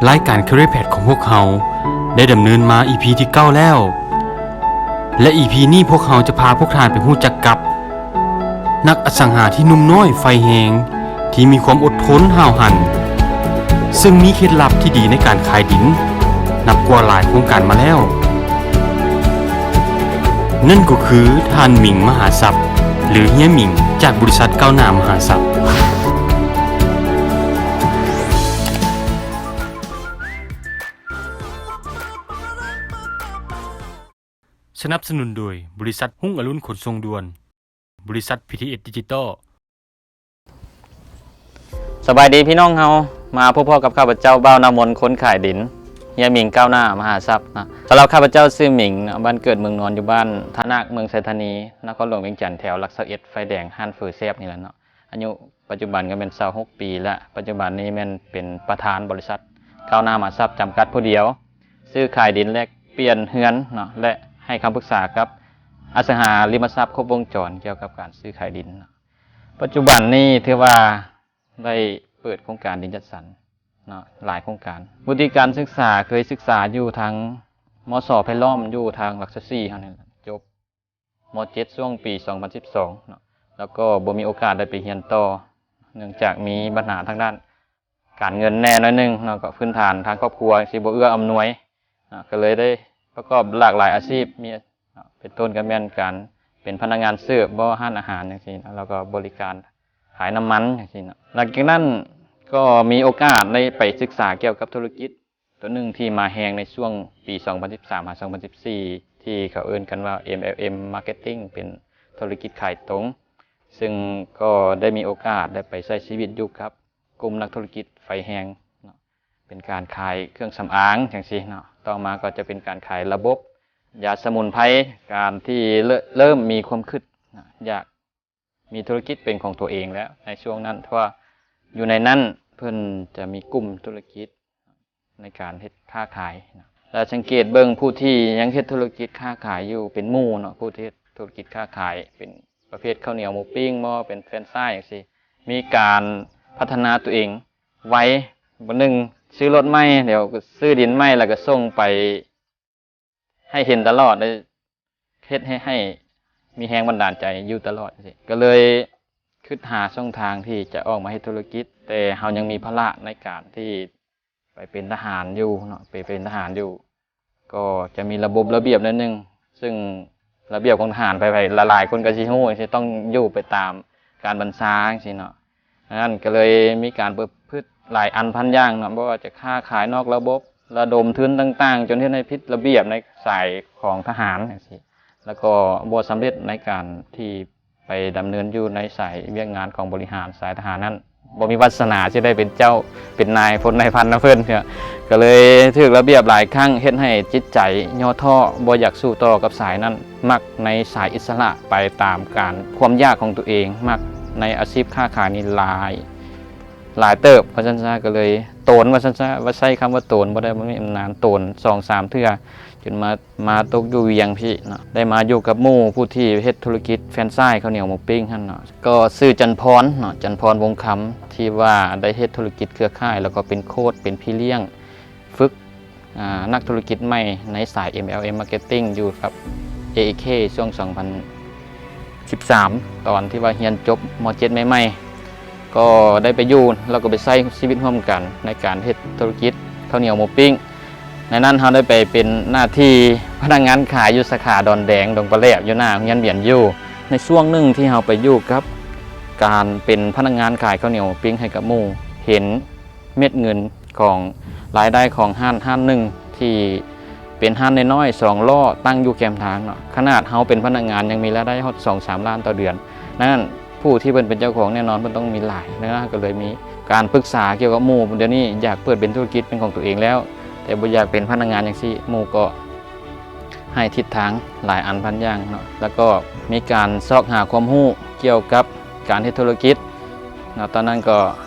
ລາຍການ Career Path ຂອງພວກເຮົາໄດ້ດຳເນີນມາ ອີ ພີ ທີເກົ້າແລ້ວ ແລະ ອີ ພີ ນີ້ພວກເຮົາຈະພາພວກທ່ານໄປຮູ້ຈັກກັບນັກອະສັງຫາທີ່ໜຸ່ມນ້ອຍໄຟແຮງ ທີ່ມີຄວາມອົດທົນຫ້າວຫັນ ເຊິ່ງມີເຄັດລັບທີ່ດີໃນການຂາຍດິນ ນັບກວ່າຫຼາຍໂຄງການມາແລ້ວ. ນັ້ນກໍຄືທ່ານ ໝິງ ມະຫາຊັບ ຫຼື ເຮຍ ໝິງ ຈາກບໍລິສັດກ້າວໜ້າມະຫາຊັບ. ສະໜັບສະໜູນໂດຍ ບໍລິສັດຮຸ່ງອະລຸນຂົນສົ່ງດ່ວນ, ບໍລິສັດ ພີທີເອັສ ດິຈິຕອລ. ສະບາຍດີພີ່ນ້ອງເຮົາ, ມາພົບພໍ້ກັບຂ້າພະເຈົ້າ ບ່າວ ນາມົນ ຄົນຂາຍດິນ, ເຮຍ ໝິງ ກ້າວໜ້າມະຫາຊັບນະ. ສຳລັບຂ້າພະເຈົ້າຊື່ ໝິງນະ, ບ້ານເກີດເມືອງນອນ ຢູ່ບ້ານທ່ານາກ ເມືອງໄຊທານີ, ນະຄອນຫຼວງວຽງຈັນ, ແຖວຫຼັກຊາວເອັດ ໄຟແດງ ຮ້ານເຟີແຊບນີ້ແຫຼະເນາະ. ອາຍຸປັດຈຸບັນກໍແມ່ນຊາວຫົກປີແລ້ວ, ປັດຈຸບັນນີ້ແມ່ນເປັນປະທານບໍລິສັດກ້າວໜ້າມະຫາຊັບ ຈຳກັດຜູ້ດຽວ, ຊື້ຂາຍດິນແລກປ່ຽນເຮືອນເນາະ ແລະ ໃຫ້ຄຳປຶກສາກັບອະສັງຫາລິມະຊັບຄົບວົງຈອນ ກ່ຽວກັບການຊື້ຂາຍດິນເນາະ. ປັດຈຸບັນນີ້ຖືວ່າໄດ້ເປີດໂຄງການດິນຈັດສັນເນາະ ຫຼາຍໂຄງການ. ວຸດທິການສຶກສາເຄີຍສຶກສາຢູ່ທາງ ມສ ໄຜ່ລ້ອມ ຢູ່ທາງຫຼັກຊາວສີ່ເຮົານີ້ແຫຼະ, ຈົບ ມ.ເຈັດ ຊ່ວງປີສອງພັນສິບສອງເນາະ, ແລ້ວກໍບໍ່ມີໂອກາດໄດ້ໄປຮຽນຕໍ່ ເນື່ອງຈາກມີບັນຫາທາງດ້ານການເງິນແດ່ໜ້ອຍໜຶ່ງເນາະ, ກໍພື້ນຖານທາງຄອບຄົວຈັ່ງຊີ້ບໍ່ເອື້ອອຳນວຍເນາະ, ກໍເລີຍໄດ້ປະກອບຫຼາກຫຼາຍອາຊີບ, ມີເນາະ ເປັນຕົ້ນກໍແມ່ນການເປັນພະນັກງານເສີບບໍ ຮ້ານອາຫານຈັ່ງຊີ້ເນາະ, ແລ້ວກໍບໍລິການຂາຍນ້ຳມັນຈັ່ງຊີ້ເນາະ. ຫຼັງຈາກນັ້ນກໍມີໂອກາດໄດ້ໄປສຶກສາກ່ຽວກັບທຸລະກິດ ຕົວໜຶ່ງທີ່ມາແຮງໃນຊ່ວງປີສອງພັນສິບສາມຫາສອງພັນສິບສີ່ ທີ່ເຂົາເອີ້ນກັນວ່າ ເອັມແອລເອັມ Marketing ເປັນທຸລະກິດຂາຍຕົງ, ເຊິ່ງກໍໄດ້ມີໂອກາດໄດ້ໄປໃຊ້ຊີວິດຢູ່ກັບກຸ່ມນັກທຸລະກິດໄຟແຮງເນາະ, ເປັນການຂາຍເຄື່ອງສຳອາງຈັ່ງຊີ້ເນາະ, ຕໍ່ມາກໍຈະເປັນການຂາຍລະບົບຢາສະໝຸນໄພ, ການທີ່ເລີ່ມ ເລີ່ມມີຄວາມຄິດເນາະ ຢາກ ມີທຸລະກິດເປັນຂອງຕົວເອງແລ້ວໃນຊ່ວງນັ້ນ, ເພາະວ່າຢູ່ໃນນັ້ນເພິ່ນຈະມີກຸ່ມທຸລະກິດໃນການເຮັດຄ້າຂາຍນະ. ແລະ ສັງເກດເບິ່ງຜູ້ທີ່ຍັງເຮັດທຸລະກິດຄ້າຂາຍຢູ່ເປັນໝູ່ເນາະ, ຜູ້ທີ່ເຮັດທຸລະກິດຄ້າຂາຍເປັນປະເພດເຂົ້າໜຽວໝູປີ້ງບໍ ເປັນແຟຣນໄຊສ໌ຈັ່ງຊີ້, ມີການພັດທະນາຕົວເອງໄວ, ບາດໜຶ່ງຊື້ລົດໃໝ່, ດຽວກໍຊື້ດິນໃໝ່ ແລ້ວກໍສົ່ງໄປ ໃຫ້ເຫັນຕະຫຼອດ ແລະ ເຮັດໃຫ້ ໃຫ້ມີແຮງບັນດານໃຈຢູ່ຕະຫຼອດຈັ່ງຊີ້, ກໍເລີຍຄິດຫາຊ່ອງທາງທີ່ຈະອອກມາເຮັດທຸລະກິດ, ແຕ່ເຮົາຍັງມີພາລະໃນການທີ່ໄປເປັນທະຫານຢູ່ເນາະ, ໄປເປັນທະຫານຢູ່ ກໍຈະມີລະບົບລະບຽບໜ້ອຍໜຶ່ງ, ເຊິ່ງລະບຽບຂອງທະຫານໃຜໆ ຫຼາຍໆຄົນກໍຊິຮູ້ ຊິຕ້ອງຢູ່ໄປຕາມການບັນຊາຈັ່ງຊີ້ເນາະ. ອັນນັ້ນກໍເລີຍມີການປະພຶດຫຼາຍອັນພັນຢ່າງເນາະ, ບໍ່ວ່າຈະຄ້າຂາຍນອກລະບົບ, ລະດົມທຶນຕ່າງໆ ຈົນເຮັດໃຫ້ຜິດລະບຽບໃນສາຍຂອງທະຫານຈັ່ງຊີ້, ແລ້ວກໍບໍ່ສຳເລັດໃນການທີ່ໄປດຳເນີນຢູ່ໃນສາຍວຽກງານຂອງບໍລິຫານສາຍທະຫານນັ້ນ, ບໍ່ມີວາສະໜາຊິໄດ້ເປັນເຈົ້າເປັນນາຍພົນນາຍພັນນຳເພິ່ນ, ກໍເລີຍຖືກລະບຽບຫຼາຍຄັ້ງ ເຮັດໃຫ້ຈິດໃຈຫຍໍ້ທໍ້ ບໍ່ຢາກສູ້ຕໍ່ກັບສາຍນັ້ນ, ມັກໃນສາຍອິດສະຫຼະ ໄປຕາມການຄວາມຢາກຂອງຕົວເອງ, ມັກໃນອາຊີບຄ້າຂາຍນີ້ຫຼາຍ ຫຼາຍເຕີບວ່າຊັ້ນຊະ, ກໍເລີຍໂຕນວ່າຊັ້ນຊະ, ວ່າໃຊ້ຄຳວ່າໂຕນບໍ່ໄດ້, ບໍ່ມີອຳນານ, ໂຕນສອງສາມເທື່ອ ຈົນມາ ມາຕົກຢູ່ວຽງພີ້ເນາະ, ໄດ້ມາຢູ່ກັບໝູ່ຜູ້ທີ່ເຮັດທຸລະກິດແຟຣນໄຊສ໌ເຂົ້າໜຽວໝູປີ້ງຫັ້ນເນາະ, ກໍຊື່ຈັນພອນເນາະ, ຈັນພອນ ວົງຄຳ, ທີ່ວ່າໄດ້ເຮັດທຸລະກິດເຄືອຂ່າຍ ແລ້ວກໍເປັນໂຄດ ເປັນພີ່ລ້ຽງ ຝຶກ ອາ ນັກທຸລະກິດໃໝ່ໃນສາຍ ເອັມແອລເອັມ Marketing ຢູ່ກັບ ເອ ອີ ເຄ ຊ່ວງສອງພັນສິບສາມ ຕອນທີ່ວ່າຮຽນຈົບ ມ.ເຈັດ ໃໝ່ໆ ກໍໄດ້ໄປຢູ່ ແລ້ວກໍໄປໃຊ້ຊີວິດຮ່ວມກັນໃນການເຮັດທຸລະກິດເຂົ້າໜຽວໝູປີ້ງ. ໃນນັ້ນເຮົາໄດ້ໄປເປັນໜ້າທີ່ພະນັກງານຂາຍຢູ່ສາຂາດອນແດງ ດົງປາແຫຼບ ຢູ່ໜ້າໂຮງຮຽນວຽນຢູ່. ໃນຊ່ວງໜຶ່ງທີ່ເຮົາໄປຢູ່ກັບການເປັນພະນັກງານຂາຍເຂົ້າໜຽວໝູປີ້ງໃຫ້ກັບໝູ່ ເຫັນ ເມັດເງິນຂອງລາຍໄດ້ຂອງຮ້ານ ຮ້ານໜຶ່ງທີ່ເປັນຮ້ານນ້ອຍໆ ສອງລໍ້ ຕັ້ງຢູ່ແຄມທາງເນາະ, ຂະໜາດເຮົາເປັນພະນັກງານຍັງມີລາຍໄດ້ຮອດສອງສາມລ້ານຕໍ່ເດືອນ. ດັ່ງນັ້ນ ຜູ້ທີ່ເພິ່ນເປັນເຈົ້າຂອງແນ່ນອນເພິ່ນຕ້ອງມີຫຼາຍ. ດັ່ງນັ້ນ ເຮົາກໍເລີຍມີການປຶກສາກ່ຽວກັບໝູ່, ດຽວນີ້ຢາກເປີດເປັນທຸລະກິດເປັນຂອງຕົວເອງແລ້ວ, ແຕ່ບໍ່ຢາກເປັນພະນັກງານຈັ່ງຊີ້. ໝູ່ກໍໃຫ້ທິດທາງຫຼາຍອັນພັນຢ່າງເນາະ, ແລ້ວກໍມີການຊອກຫາຄວາມຮູ້ກ່ຽວກັບການເຮັດທຸລະກິດເນາະ. ຕອນນັ້ນກໍ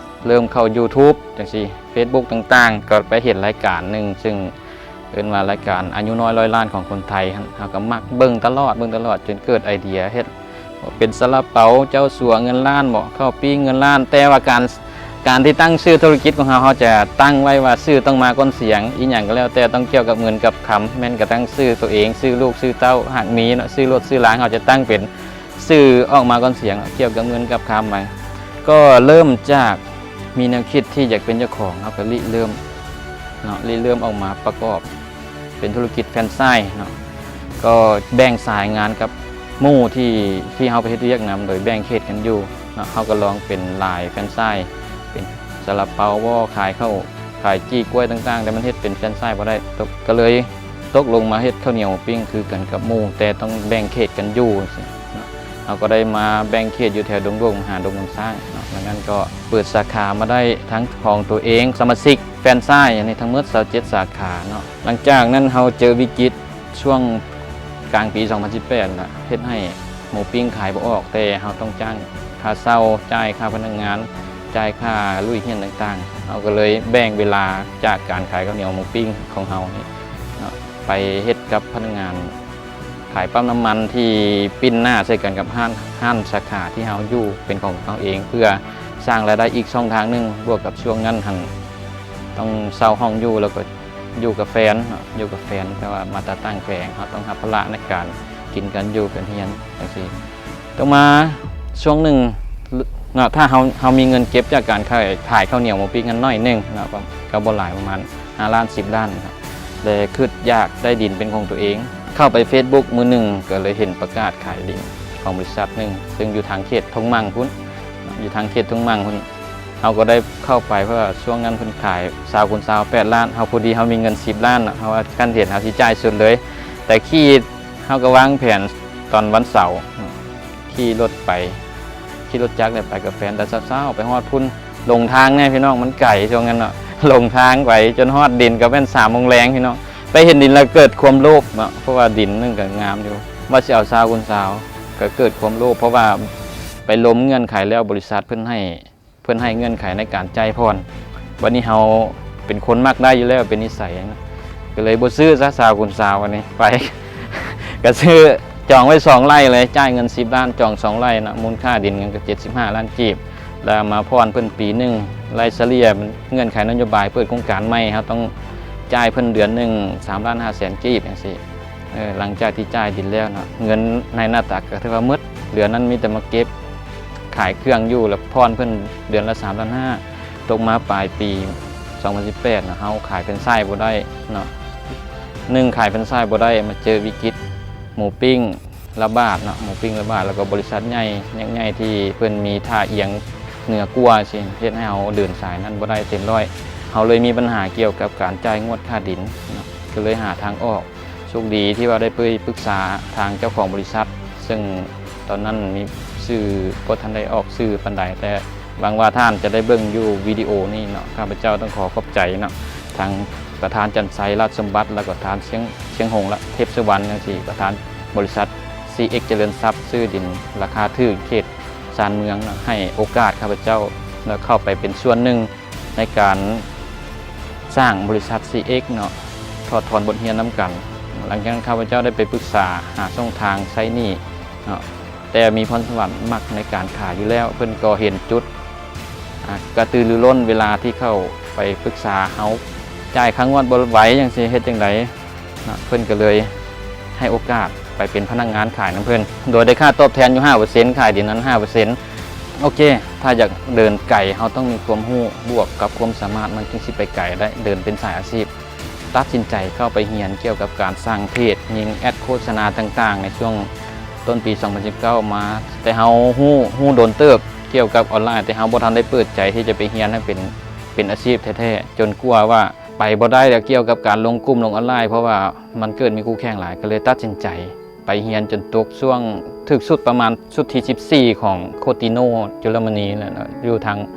ເລີ່ມເຂົ້າ YouTube ຈັ່ງຊີ້ Facebook ຕ່າງໆ ກໍໄປເຫັນລາຍການໜຶ່ງ ຊຶ່ງເອີ້ນວ່າລາຍການອາຍຸນ້ອຍຮ້ອຍລ້ານຂອງຄົນໄທຫັ້ນ, ເຮົາກໍມັກເບິ່ງຕະຫຼອດ ເບິ່ງຕະຫຼອດ ຈົນເກີດໄອເດຍເຮັດ ເປັນຊາລາເປົາເຈົ້າສັວເງິນລ້ານບໍ ເຂົ້າປີ້ງເງິນລ້ານ. ແຕ່ວ່າການ ການທີ່ຕັ້ງຊື່ທຸລະກິດຂອງເຮົາ ເຮົາຈະຕັ້ງໄວ້ວ່າຊື່ຕ້ອງມາກ່ອນສຽງ. ອີ່ຫຍັງກໍແລ້ວແຕ່ຕ້ອງກ່ຽວກັບເງິນກັບຄຳ, ແມ່ນກະທັ່ງຊື່ໂຕເອງ, ຊື່ລູກ, ຊື່ເຕົ້າ, ຫາກມີເນາະ, ຊື່ລົດ, ຊື່ລາ, ເຮົາຈະຕັ້ງເປັນຊື່ອອກມາກ່ອນສຽງ ກ່ຽວກັບເງິນກັບຄຳໄວ້. ກໍເລີ່ມຈາກມີແນວຄິດທີ່ຢາກເປັນເຈົ້າຂອງ, ເຮົາກໍລິເລີ່ມເນາະ, ລິເລີ່ມອອກມາປະກອບເປັນທຸລະກິດແຟຣນໄຊເນາະ. ກໍແບ່ງສາຍງານກັບໝູ່ທີ່ ທີ່ເຮົາໄປເຮັດວຽກນຳ ໂດຍແບ່ງເຂດກັນຢູ່ເນາະ. ເຮົາກໍລອງເປັນລາຍແຟຣນໄຊ ເປັນຊາລາເປົາບໍ ຂາຍເຂົ້າ ຂາຍຈີ່ກ້ວຍຕ່າງໆ ແຕ່ມັນເຮັດເປັນແຟຣນໄຊບໍ່ໄດ້ ຕົກ ກໍເລີຍຕົກລົງມາເຮັດເຂົ້າໜຽວໝູປີ້ງຄືກັນກັບໝູ່ ແຕ່ຕ້ອງແບ່ງເຂດກັນຢູ່ຊີ້ເນາະ. ເຮົາກໍໄດ້ມາແບ່ງເຂດຢູ່ແຖວດົງໂດກຫາດົງນ້ຳຊ້າງເນາະ. ຫຼັງນັ້ນກໍເປີດສາຂາມາໄດ້ທັງຂອງຕົວເອງ, ສະມາຊິກແຟຣນໄຊ ອັນນີ້ທັງໝົດຊາວເຈັດສາຂາເນາະ. ຫຼັງຈາກນັ້ນເຮົາເຈີວິກິດ ຊ່ວງກາງປີສອງພັນສິບແປດນະ ເຮັດໃຫ້ໝູປີ້ງຂາຍບໍ່ອອກ, ແຕ່ເຮົາຕ້ອງຈ່າຍຄ່າເຊົ່າ, ຈ່າຍຄ່າພະນັກງານ, ຈ່າຍຄ່າລຸຍຮຽນຕ່າງໆ. ເຮົາກໍເລີຍແບ່ງເວລາຈາກການຂາຍເຂົ້າໜຽວໝູປີ້ງຂອງເຮົານີ້ເນາະ ໄປເຮັດກັບພະນັກງານຂາຍປ້ຳນ້ຳມັນທີ່ປິ່ນໜ້າໃສ່ກັນກັບຮ້ານ ຮ້ານສາຂາທີ່ເຮົາຢູ່ເປັນຂອງເຮົາເອງ ເພື່ອສ້າງລາຍໄດ້ອີກຊ່ອງທາງໜຶ່ງ. ບວກກັບຊ່ວງນັ້ນຫັ້ນ ຕ້ອງເຊົ່າຫ້ອງຢູ່ ແລ້ວກໍຢູ່ກັບແຟນເນາະ, ຢູ່ກັບແຟນ ແຕ່ວ່າມາແຕ່ຕ່າງແຂວງ ເຮົາຕ້ອງຮັບພາລະໃນການກິນການຢູ່ການຮຽນຈັ່ງຊີ້. ຕໍ່ມາຊ່ວງໜຶ່ງເນາະ ຖ້າເຮົາ ເຮົາມີເງິນເກັບຈາກການຂາຍ ຂາຍເຂົ້າໜຽວໝູປີ້ງນັ້ນໜ້ອຍໜຶ່ງເນາະ, ກໍ ກໍບໍ່ຫຼາຍ ປະມານຫ້າລ້ານ ສິບລ້ານເນາະ ແລະ ຄິດຢາກໄດ້ດິນເປັນຂອງຕົວເອງ. ເຂົ້າໄປເຟສບຸກມື້ໜຶ່ງ ກໍເລີຍເຫັນປະກາດຂາຍດິນຂອງບໍລິສັດໜຶ່ງ ເຊິ່ງຢູ່ທາງເຂດທົ່ງມັງພຸ້ນ ຢູ່ທາງເຂດທົ່ງມັງພຸ້ນ. ເຮົາກໍໄດ້ເຂົ້າໄປ ເພາະວ່າຊ່ວງນັ້ນເພິ່ນຂາຍຊາວຄູນຊາວ ແປດລ້ານ, ເຮົາ ພໍດີເຮົາມີເງິນສິບລ້ານເນາະ, ເຮົາວ່າຄັນເຫັນເຮົາຊິຈ່າຍສຸດເລີຍ. ແຕ່ຂີ່ ເຮົາກໍວາງແຜນຕອນວັນເສົາ ຂີ່ລົດໄປ ຂີ່ລົດຈັກໄດ້ໄປກັບແຟນ ແຕ່ເຊົ້າໆ ໄປຮອດພຸ້ນ. ຫຼົງທາງແດ່ພີ່ນ້ອງ ມັນໄກຊ່ວງນັ້ນເນາະ, ຫຼົງທາງໄປຈົນຮອດດິນກໍແມ່ນສາມໂມງແລງພີ່ນ້ອງ. ໄປເຫັນດິນແລ້ວເກີດຄວາມໂລບເນາະ ເພາະວ່າດິນມັນກໍງາມຢູ່ ວ່າຊິເອົາຊາວຄູນຊາວ ກໍເກີດຄວາມໂລບ ເພາະວ່າໄປລົມເງື່ອນໄຂແລ້ວ ບໍລິສັດເພິ່ນໃຫ້ ເພິ່ນໃຫ້ເງື່ອນໄຂໃນການຈ່າຍຜ່ອນ. ບັດນີ້ເຮົາເປັນຄົນມັກໄດ້ຢູ່ແລ້ວ ເປັນນິໄສນະ ກໍເລີຍບໍ່ຊື້ຊະ ຊາວຄູນຊາວ. ອັນນີ້ໄປ ກໍຊື້ ຈອງໄວ້ສອງໄຮ່ເລີຍ, ຈ່າຍເງິນສິບລ້ານ ຈອງສອງໄຮ່ນະ, ມູນຄ່າດິນກໍເຈັດສິບຫ້າລ້ານກີບ ແລ້ວມາຜ່ອນເພິ່ນປີໜຶ່ງ ໄລ່ສະເລ່ຍ ເງື່ອນໄຂນະໂຍບາຍເປີດໂຄງການໃໝ່ ເຮົາຕ້ອງຈ່າຍເພິ່ນເດືອນໜຶ່ງສາມລ້ານຫ້າແສນກີບຈັ່ງຊີ້. ເອີ ຫຼັງຈາກທີ່ຈ່າຍດິນແລ້ວເນາະ ເງິນໃນໜ້າຕັກກໍຖືວ່າໝົດ, ເຫຼືອນັ້ນມີແຕ່ມາເກັບຂາຍເຄື່ອງຢູ່ ແລ້ວຜ່ອນເພິ່ນເດືອນລະສາມລ້ານຫ້າ. ຕົກມາປາຍປີສອງພັນສິບແປດເນາະ ເຮົາຂາຍແຟຣນໄຊບໍ່ໄດ້ເນາະ, ໜຶ່ງຂາຍແຟຣນໄຊບໍ່ໄດ້ ມາເຈີວິກິດໝູປີ້ງລະບາດເນາະ, ໝູປີ້ງລະບາດ ແລ້ວກໍບໍລິສັດໃຫຍ່ ຍັກໃຫຍ່ທີ່ເພິ່ນມີທ່າອຽງເໜືອກວ່າຊີ້ ເຮັດໃຫ້ເຮົາເດີນສາຍນັ້ນບໍ່ໄດ້ເຕັມຮ້ອຍ. ເຮົາເລີຍມີບັນຫາກ່ຽວກັບການຈ່າຍງວດຄ່າດິນເນາະ ກໍເລີຍຫາທາງອອກ. ໂຊກດີທີ່ວ່າໄດ້ໄປປຶກສາທາງເຈົ້າຂອງບໍລິສັດ ເຊິ່ງຕອນນັ້ນມີຊື່ ບໍ່ທັນໄດ້ອອກຊື່ປານໃດ ແຕ່ຫວັງວ່າທ່ານຈະໄດ້ເບິ່ງຢູ່ວິດີໂອນີ້ເນາະ. ຂ້າພະເຈົ້າຕ້ອງຂໍຂອບໃຈເນາະ ທາງປະທານຈັນໄຊ ລາດສົມບັດ ແລ້ວກໍທ່ານຊຽງ ຊຽງຫົງ ແລະ ເທບສຸວັນ ຈັ່ງຊີ້ ປະທານບໍລິສັດ ຊີເອັກ ຈະເລີນຊັບ ຊື້ດິນລາຄາຖືກເຂດຊານເມືອງເນາະ ໃຫ້ໂອກາດຂ້າພະເຈົ້າ ແລະ ເຂົ້າໄປເປັນສ່ວນໜຶ່ງ ໃນການສ້າງບໍລິສັດ ຊີເອັກ ເນາະ ຖອດຖອນບົດຮຽນນຳກັນ. ຫຼັງຈາກນັ້ນຂ້າພະເຈົ້າໄດ້ໄປປຶກສາຫາຊ່ອງທາງໃຊ້ໜີ້ເນາະ ແຕ່ມີພອນສະຫວັນມັກໃນການຂາຍຢູ່ແລ້ວ, ເພິ່ນກໍເຫັນຈຸດ ອາ ກະຕືລືລົ້ນເວລາທີ່ເຂົ້າໄປປຶກສາເຮົາ ຈ່າຍຄ່າງວດບໍ່ໄຫວຈັ່ງຊີ້ ເຮັດຈັ່ງໃດ? ນະ ເພິ່ນກໍເລີຍໃຫ້ໂອກາດໄປເປັນພະນັກງານຂາຍນຳເພິ່ນ ໂດຍໄດ້ຄ່າຕອບແທນຢູ່ຫ້າເປີເຊັນ ຂາຍເດືອນນັ້ນຫ້າເປີເຊັນ. ໂອເຄ ຖ້າຢາກເດີນໄກ ເຮົາຕ້ອງມີຄວາມຮູ້ບວກກັບຄວາມສາມາດ ມັນຈຶ່ງຊິໄປໄກໄດ້ ເດີນເປັນສາຍອາຊີບ. ຕັດສິນໃຈເຂົ້າໄປຮຽນກ່ຽວກັບການສ້າງເພຈ, ຍິງແອັດໂຄສະນາຕ່າງໆ ໃນຊ່ວງຕົ້ນປີສອງພັນສິບເກົ້າມາ, ແຕ່ເຮົາຮູ້ ຮູ້ດົນເຕີບກ່ຽວກັບອອນລາຍ ແຕ່ເຮົາບໍ່ທັນໄດ້ເປີດໃຈທີ່ຈະໄປຮຽນໃຫ້ເປັນ ເປັນອາຊີບແທ້ໆ ຈົນກວ່າວ່າ ໄປບໍ່ໄດ້ແລ້ວກ່ຽວກັບການລົງກຸ່ມລົງອອນລາຍ ເພາະວ່າມັນເກີດມີຄູ່ແຂ່ງຫຼາຍ ກໍເລີຍຕັດສິນໃຈໄປຮຽນຈົນຕົກຊ່ວງ ຖືກຊຸດປະມານຊຸດທີສິບສີ່ຂອງໂຄຕິໂນ ເຢຍລະມະນີແຫຼະເນາະ ຢູ່ທາງ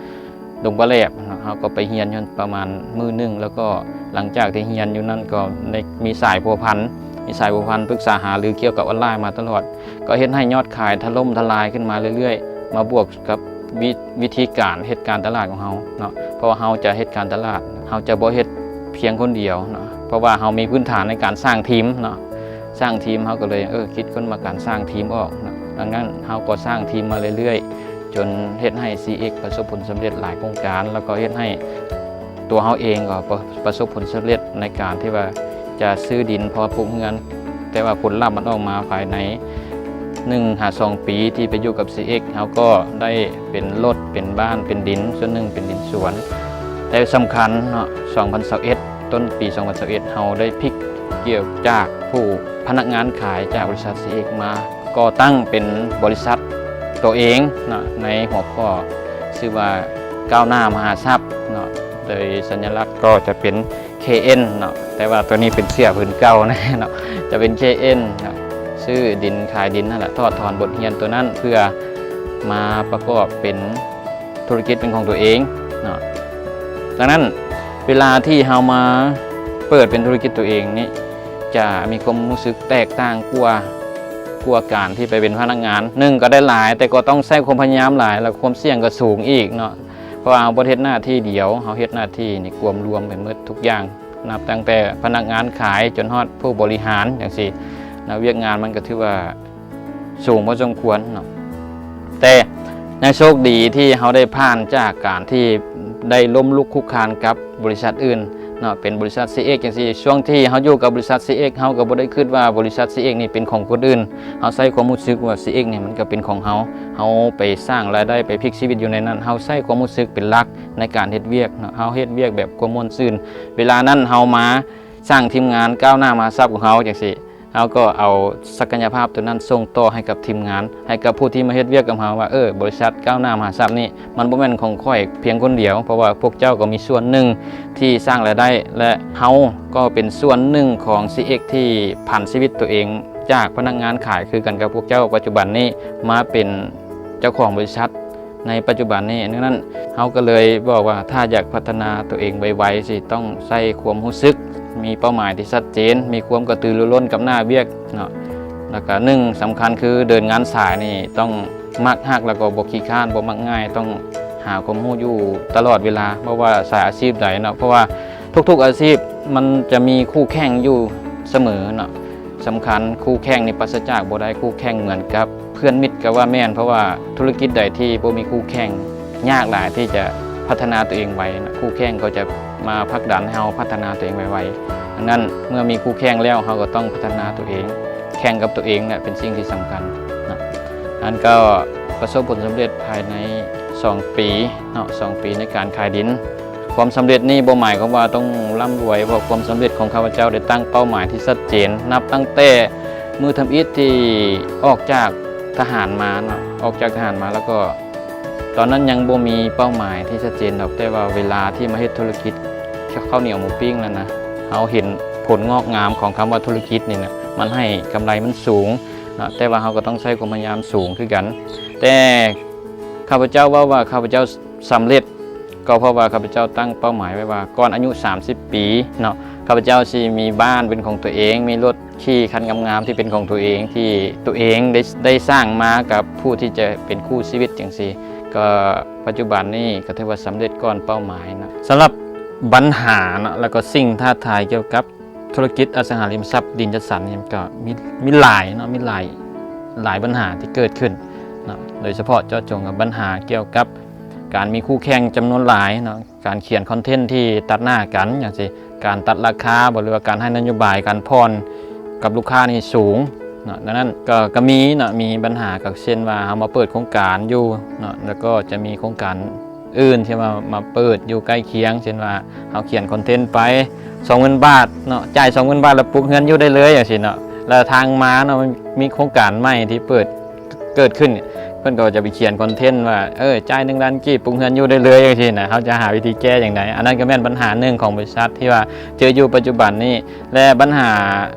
ດົງປາແຫຼບເນາະ. ເຮົາກໍໄປຮຽນຢູ່ປະມານມື້ໜຶ່ງ ແລ້ວກໍຫຼັງຈາກທີ່ຮຽນຢູ່ນັ້ນ ກໍໄດ້ມີສາຍພົວພັນ ມີສາຍພົວພັນ ປຶກສາຫາລືກ່ຽວກັບອອນລາຍມາຕະຫຼອດ ກໍເຮັດໃຫ້ຍອດຂາຍຖະຫຼົ່ມທະລາຍຂຶ້ນມາເລື້ອຍໆ ມາບວກກັບ ວິ ວິທີການເຮັດການຕະຫຼາດຂອງເຮົາເນາະ ເພາະວ່າເຮົາຈະເຮັດການຕະຫຼາດ ເຮົາຈະບໍ່ເຮັດພຽງຄົນດຽວເນາະ ເພາະວ່າເຮົາມີພື້ນຖານໃນການສ້າງທີມເນາະ ສ້າງທີມ ເຮົາກໍເລີຍ ເອີ ຄິດຄົ້ນມາການສ້າງທີມອອກເນາະ. ດັ່ງນັ້ນເຮົາກໍສ້າງທີມມາເລື້ອຍ ຈົນເຮັດໃຫ້ ຊີເອັກ ປະສົບຜົນສຳເລັດຫຼາຍໂຄງການ ແລ້ວກໍເຮັດໃຫ້ຕົວເຮົາເອງກໍປະ ປະສົບຜົນສຳເລັດໃນການທີ່ວ່າຈະຊື້ດິນພໍປູກເຮືອນ, ແຕ່ວ່າຜົນລັບມັນອອກມາພາຍໃນໜຶ່ງຫາສອງປີທີ່ໄປຢູ່ກັບ ຊີເອັກ ເຮົາກໍໄດ້ເປັນລົດ ເປັນບ້ານ ເປັນດິນ ສ່ວນໜຶ່ງເປັນດິນສວນ. ແຕ່ສຳຄັນເນາະ ສອງພັນຊາວເອັດ ຕົ້ນປີສອງພັນຊາວເອັດ ເຮົາໄດ້ພລິກກ່ຽວຈາກຜູ້ພະນັກງານຂາຍຈາກບໍລິສັດ ຊີເອັກ ມາກໍ່ຕັ້ງເປັນບໍລິສັດຕົວເອງເນາະ ໃນຫົວຂໍ້ຊື່ວ່າ ກ້າວໜ້າມະຫາຊັບເນາະ, ໂດຍສັນຍະລັກກໍຈະເປັນ ເຄເອັນ ເນາະ, ແຕ່ວ່າຕົວນີ້ເປັນເສື້ອຜືນເກົ່າແນ່ເນາະ ຈະເປັນ ເຄເອັນ ເນາະ, ຊື້ດິນຂາຍດິນນັ້ນແຫຼະ, ຖອດຖອນບົດຮຽນຕົວນັ້ນເພື່ອມາປະກອບເປັນທຸລະກິດເປັນຂອງຕົວເອງເນາະ. ດັ່ງນັ້ນ ເວລາທີ່ເຮົາມາເປີດເປັນທຸລະກິດຕົວເອງນີ້ ຈະມີຄວາມຮູ້ສຶກແຕກຕ່າງກວ່າ ກວ່າການທີ່ໄປເປັນພະນັກງານ. ໜຶ່ງ ກໍໄດ້ຫຼາຍ ແຕ່ກໍຕ້ອງໃຊ້ຄວາມພະຍາຍາມຫຼາຍ ແລະ ຄວາມສ່ຽງກໍສູງອີກເນາະ, ເພາະວ່າເຮົາບໍ່ໄດ້ເຮັດໜ້າທີ່ດຽວ, ເຮົາເຮັດໜ້າທີ່ນີ້ກວມລວມໄປໝົດທຸກຢ່າງ ນັບຕັ້ງແຕ່ພະນັກງານຂາຍຈົນຮອດຜູ້ບໍລິຫານຈັ່ງຊີ້ນະ, ວຽກງານມັນກໍຖືວ່າສູງພໍສົມຄວນເນາະ. ແຕ່ຍັງໂຊກດີທີ່ເຮົາໄດ້ຜ່ານຈາກການທີ່ໄດ້ລົ້ມລຸກຄຸກຄານກັບບໍລິສັດອື່ນເນາະ, ເປັນບໍລິສັດ ຊີເອັກ ຈັ່ງຊີ້. ຊ່ວງທີ່ເຮົາຢູ່ກັບບໍລິສັດ ຊີເອັກ ເຮົາກໍບໍ່ໄດ້ຄິດວ່າບໍລິສັດ ຊີເອັກ ນີ້ເປັນຂອງຄົນອື່ນ, ເຮົາໃຊ້ຄວາມຮູ້ສຶກວ່າ ຊີເອັກ ນີ້ມັນກໍເປັນຂອງເຮົາ, ເຮົາໄປສ້າງລາຍໄດ້ ໄປພລິກຊີວິດຢູ່ໃນນັ້ນ, ເຮົາໃຊ້ຄວາມຮູ້ສຶກເປັນຫຼັກ ໃນການເຮັດວຽກເນາະ, ເຮົາເຮັດວຽກແບບຄວາມມ່ວນຊື່ນ. ເວລານັ້ນເຮົາມາສ້າງທີມງານກ້າວໜ້າມະຫາຊັບຂອງເຮົາຈັ່ງຊີ້, ເຮົາກໍເອົາສັກກະຍະພາບຕົວນັ້ນສົ່ງຕໍ່ໃຫ້ກັບທີມງານ, ໃຫ້ກັບຜູ້ທີ່ມາເຮັດວຽກກັບເຮົາວ່າ ເອີ ບໍລິສັດກ້າວໜ້າມະຫາຊັບນີ້ ມັນບໍ່ແມ່ນຂອງຂ້ອຍພຽງຄົນດຽວ, ເພາະວ່າພວກເຈົ້າກໍມີສ່ວນໜຶ່ງທີ່ສ້າງລາຍໄດ້ ແລະ ເຮົາກໍເປັນສ່ວນໜຶ່ງຂອງ ຊີເອັກ ທີ່ຜັນຊີວິດຕົວເອງຈາກພະນັກງານຂາຍຄືກັນກັບພວກເຈົ້າປັດຈຸບັນນີ້ ມາເປັນເຈົ້າຂອງບໍລິສັດ ໃນປັດຈຸບັນນີ້. ດັ່ງນັ້ນ ເຮົາກໍເລີຍບອກວ່າ ຖ້າຢາກພັດທະນາຕົວເອງໄວໆ ຊິຕ້ອງໃຊ້ຄວາມຮູ້ສຶກ, ມີເປົ້າໝາຍທີ່ຊັດເຈນ, ມີຄວາມກະຕືລືລົ້ນກັບໜ້າວຽກເນາະ. ແລ້ວກໍໜຶ່ງສຳຄັນຄືເດີນງານສາຍນີ້ຕ້ອງມັກຮັກ ແລ້ວກໍບໍ່ຂີ້ຄ້ານ, ບໍ່ມັກງ່າຍ, ຕ້ອງຫາຄວາມຮູ້ຢູ່ຕະຫຼອດເວລາ, ບໍ່ວ່າສາຍອາຊີບໃດເນາະ, ເພາະວ່າທຸກໆອາຊີບມັນຈະມີຄູ່ແຂ່ງຢູ່ສະເໝີເນາະ. ສຳຄັນ ຄູ່ແຂ່ງນີ້ປາສະຈາກບໍ່ໄດ້, ຄູ່ແຂ່ງເໝືອນກັບ ເພື່ອນມິດກໍວ່າແມ່ນ, ເພາະວ່າທຸລະກິດໃດທີ່ບໍ່ມີຄູ່ແຂ່ງ ຍາກຫຼາຍທີ່ຈະພັດທະນາຕົວເອງໄວນະ, ຄູ່ແຂ່ງກໍຈະມາຜັກດັນໃຫ້ເຮົາພັດທະນາຕົວເອງໄວໆ. ດັ່ງນັ້ນ ເມື່ອມີຄູ່ແຂ່ງແລ້ວ ເຮົາກໍຕ້ອງພັດທະນາຕົວເອງ, ແຂ່ງກັບຕົວເອງແຫຼະ ເປັນສິ່ງທີ່ສຳຄັນນະ. ອັນກໍປະສົບຜົນສຳເລັດພາຍໃນສອງປີເນາະ, ສອງປີໃນການຂາຍດິນ. ຄວາມສຳເລັດນີ້ບໍ່ໝາຍຄວາມວ່າຕ້ອງລ່ຳລວຍ, ເພາະຄວາມສຳເລັດຂອງຂ້າພະເຈົ້າໄດ້ຕັ້ງເປົ້າໝາຍທີ່ຊັດເຈນ ນັບຕັ້ງແຕ່ມື້ທຳອິດທີ່ອອກຈາກທະຫານມາເນາະ, ອອກຈາກທະຫານມາແລ້ວກໍ ຕອນນັ້ນຍັງບໍ່ມີເປົ້າໝາຍທີ່ຊັດເຈນດອກ, ແຕ່ວ່າເວລາທີ່ມາເຮັດທຸລະກິດເຂົ້າໜຽວໝູປີ້ງນັ້ນນະ, ເຮົາເຫັນຜົນງອກງາມຂອງຄຳວ່າທຸລະກິດນີ້ນະ, ມັນໃຫ້ກຳໄລມັນສູງເນາະ, ແຕ່ວ່າເຮົາກໍຕ້ອງໃຊ້ຄວາມພະຍາຍາມສູງຄືກັນ. ແຕ່ຂ້າພະເຈົ້າເວົ້າວ່າຂ້າພະເຈົ້າສຳເລັດ ກໍເພາະວ່າຂ້າພະເຈົ້າຕັ້ງເປົ້າໝາຍໄວ້ວ່າ ກ່ອນອາຍຸສາມສິບປີເນາະ, ຂ້າພະເຈົ້າຊິມີບ້ານເປັນຂອງຕົວເອງ, ມີລົດຂີ່ຄັນງາມໆທີ່ເປັນຂອງຕົວເອງ, ທີ່ຕົວເອງໄດ້ ໄດ້ສ້າງມາກັບຜູ້ທີ່ຈະເປັນຄູ່ຊີວິດຈັ່ງຊີ້. ກໍປັດຈຸບັນນີ້ກໍຖືວ່າສຳເລັດກ່ອນເປົ້າໝາຍນະ. ສຳລັບບັນຫາເນາະ ແລ້ວກໍສິ່ງທ້າທາຍກ່ຽວກັບທຸລະກິດອະສັງຫາລິມະຊັບດິນຈັດສັນນີ້ ມັນກໍມີ ມີຫຼາຍເນາະ, ມີຫຼາຍ ຫຼາຍບັນຫາທີ່ເກີດຂຶ້ນເນາະ, ໂດຍສະເພາະເຈາະຈົງກັບບັນຫາກ່ຽວກັບການມີຄູ່ແຂ່ງຈຳນວນຫຼາຍເນາະ, ການຂຽນຄອນເທັນທີ່ຕັດໜ້າກັນຈັ່ງຊີ້, ການຕັດລາຄາບໍ ຫຼືວ່າການໃຫ້ນະໂຍບາຍການຜ່ອນກັບລູກຄ້ານີ້ສູງເນາະ. ດັ່ງນັ້ນກໍ ກໍມີເນາະ, ມີບັນຫາກໍເຊັ່ນວ່າ ເຮົາມາເປີດໂຄງການຢູ່ເນາະ, ແລ້ວກໍຈະມີໂຄງການອື່ນທີ່ວ່າມາເປີດຢູ່ໃກ້ຄຽງ, ເຊັ່ນວ່າ ເຮົາຂຽນຄອນເທັນໄປ ສອງໝື່ນບາດເນາະ, ຈ່າຍສອງໝື່ນບາດແລ້ວປຸກເຮືອນຢູ່ໄດ້ເລີຍຈັ່ງຊີ້ເນາະ, ແລ້ວທາງມາເນາະ ມັນມີໂຄງການໃໝ່ທີ່ເປີດ ເກີດຂຶ້ນ, ເພິ່ນກໍຈະໄປຂຽນຄອນເທັນວ່າ ເອີ ຈ່າຍໜຶ່ງລ້ານກີບ ປຸກເຮືອນຢູ່ໄດ້ເລີຍ ຈັ່ງຊີ້ນະ. ເຮົາຈະຫາວິທີແກ້ຈັ່ງໃດ? ອັນນັ້ນກໍແມ່ນບັນຫາໜຶ່ງຂອງບໍລິສັດທີ່ວ່າເຈີຢູ່ປັດຈຸບັນນີ້. ແລະ ບັນຫາ